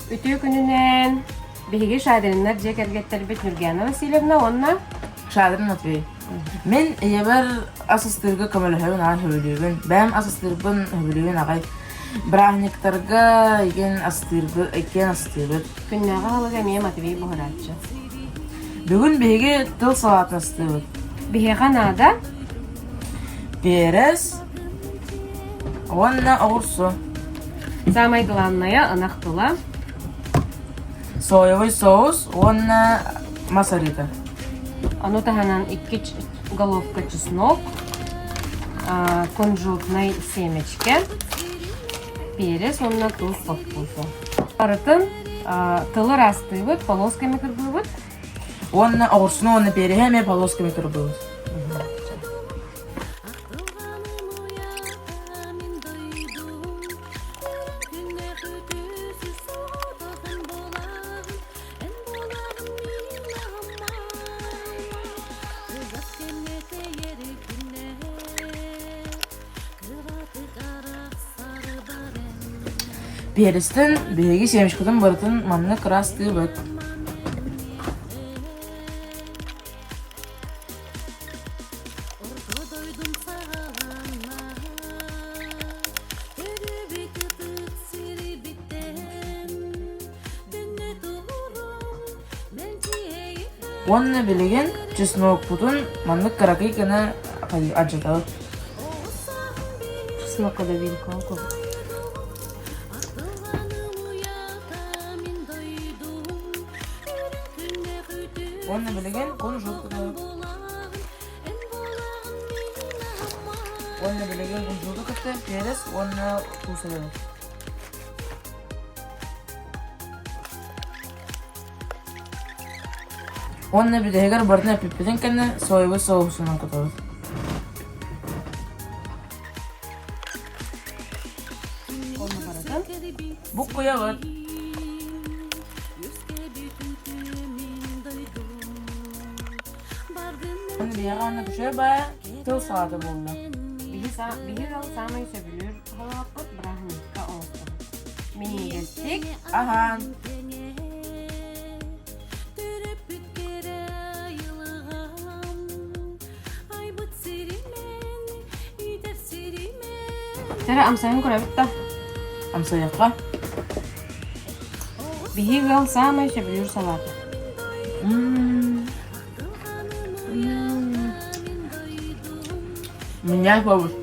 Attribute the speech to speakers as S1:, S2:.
S1: Үтүө күнүнэн! Биһиги Шадриннар дьиэ кэргэттэрбит Нюргиана Васильевна уонна
S2: Шадрин Матвей. Мин ийэбэр ас астыырга көмөлөһөбүн аҕай сөбүлүүбүн. Бэйэм ас астыырбын сөбүлүүбүн аҕай. Бырааһынньыктарга игин астыырбы иккиэн астыыбыт.
S1: Күннээҕи аһылыгы эмиэ Матвей буһарааччы.
S2: Бүгүн биһиги тыл салаатын астыыбыт.
S1: Биһиэхэ наада
S2: Перец уонна оҕурсу.
S1: Самое главное ынах тыла.
S2: Соевый соус уонна мас арыыта.
S1: Ону таһынан икки головка чеснок, кунжутнай семечке, перец уонна туус по вкусу. Барытын тылы ыраастыыбыт, полосками кырбыыбыт.
S2: Уонна оҕурсуну уонна переһи эмиэ полосками кырбыыбыт. Перестэн биһиги семечкатын барытын маннык ыраастыыбыт. Уонна билигин чеснокпутун маннык кыракый гына алдьатабыт.
S1: Чеснокка да вилка курдук.
S2: Уонна билигин кунжут кутабыт. Уонна билигин кунжуту кытта перец уонна туус эбэбит. Уонна бүтэһигэр барытын эппиппитин кэннэ соевый соусунан кутабыт.
S1: Уонна барытын
S2: Буккуйабыт. Биһиэхэ уонна күчүө баайа тыл салаата буолла.
S1: Биһи ыал саамай сөбүлүүр салааппыт бырааһынньыкка оҥостобут. Минньигэстик
S2: Аһаан.
S1: Сэрэ амсайын көрөбүт да.
S2: Амсайыахха.
S1: Биһи ыал саамай сөбүлүүр салаата.
S2: Минньээх буолбут.